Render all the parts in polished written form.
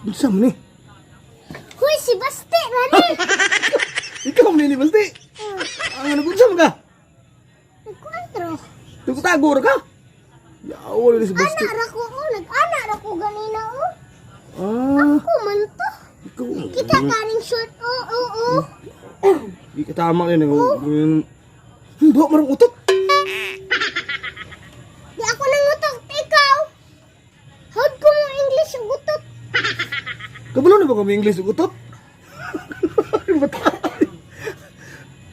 Unsa man ni? Huy, si Basti, rani. Ikaw man ni Basti. Ang ano unsa man ka? Nagkwentro. Tugtago ra ka? Yawa ni si Basti. Ana ra ko, oh. Nag-ana ra ko ganina, oh. Ah, Ako man to. ikaw. Kita kaning short, oh, oh, oh. Di ka tama yun. Oh. Hindi, marang utot. Di ako nangutok, ikaw. How'd ko mo English ang utot? Kabalo na ba kami English ug utot? Bata.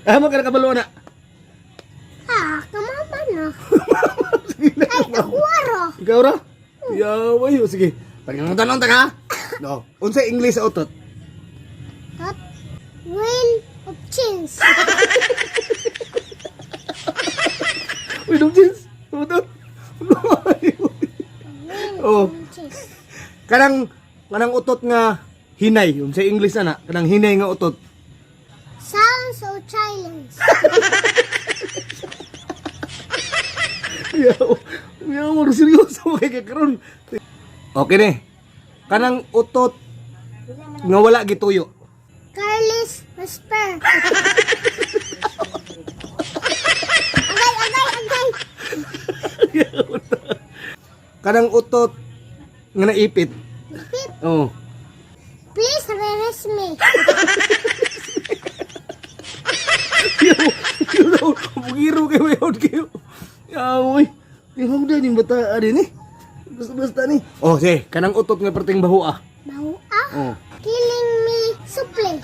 Ah, mo ka nakabalo na. Ah, kamama na. Sige na. Ay, ako ra. Ikaw ra? Yawa yun. Sige. Tangang tanong ta ka. No. Unsa English sa utot? Tot. Wheel of chins. Uy, dong jeans. Utot. Oh. Chins. Kanang kanang utot nga hinay. Unsa English ana? Kanang hinay nga utot. Sounds of silence. Yawa. Yawa, seryoso kay karon. Okay ni. Kanang utot nga wala gituyo. Careless whisper. Agay, agay, agay. Kanang utot nga naipit. Repeat. Oh. Please release me. Bugiro kayo mayod kayo. Yawoy. Tingog din yung bata din eh. Basta-basta ni. Oh, sige. Kanang utot nga perting baho ah. Baho ah. Oh. Killing me suple.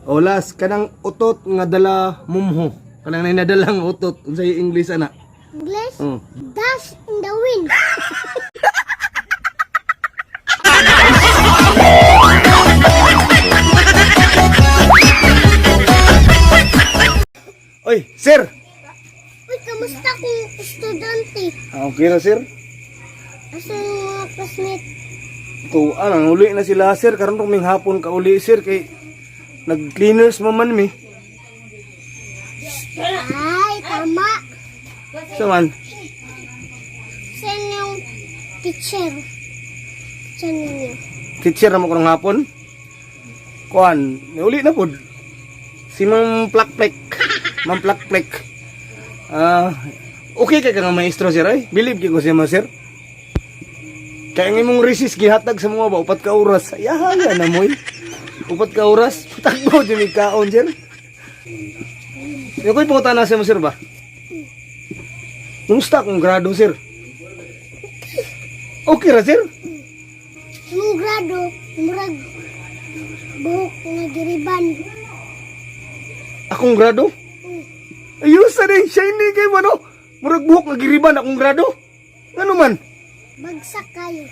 Oh, last. Kanang utot nga dala mumho. Kanang nadala nga utot. Unsay English ana? English? Oh. Dash in the wind. Oy, sir. Uy, kamusta kung estudyante? Ah, okay na, sir. Asa yung mga classmate? Ito, ano, uli na sila, sir. Karon ruming hapon ka uli, sir. Kay nag-cleaners mo man mi. Ay, tama. Sa man? Saan yung teacher? Teacher ninyo. Teacher na mo karong hapon. Kuan, uli na pod. Si Ma'am Plakplek. Ma'am Plakplek. Ah, okay kay ka nga maestro sir ay. Believe kay ko siya ma sir. Kaya ang imong recess gihatag sa mga ba 4 ka oras. Ayahan na moy. 4 ka oras patakbo di mi kaon sir. Yo koy pangutan na siya mo sir ba? Kumusta akong grado sir? Okay ra sir? Yung grado, murag buhok nga giriban. Akong grado? Ayos na rin, shiny kay mano. Murag buhok nga giriban akong grado. Ano man? Bagsak kayo.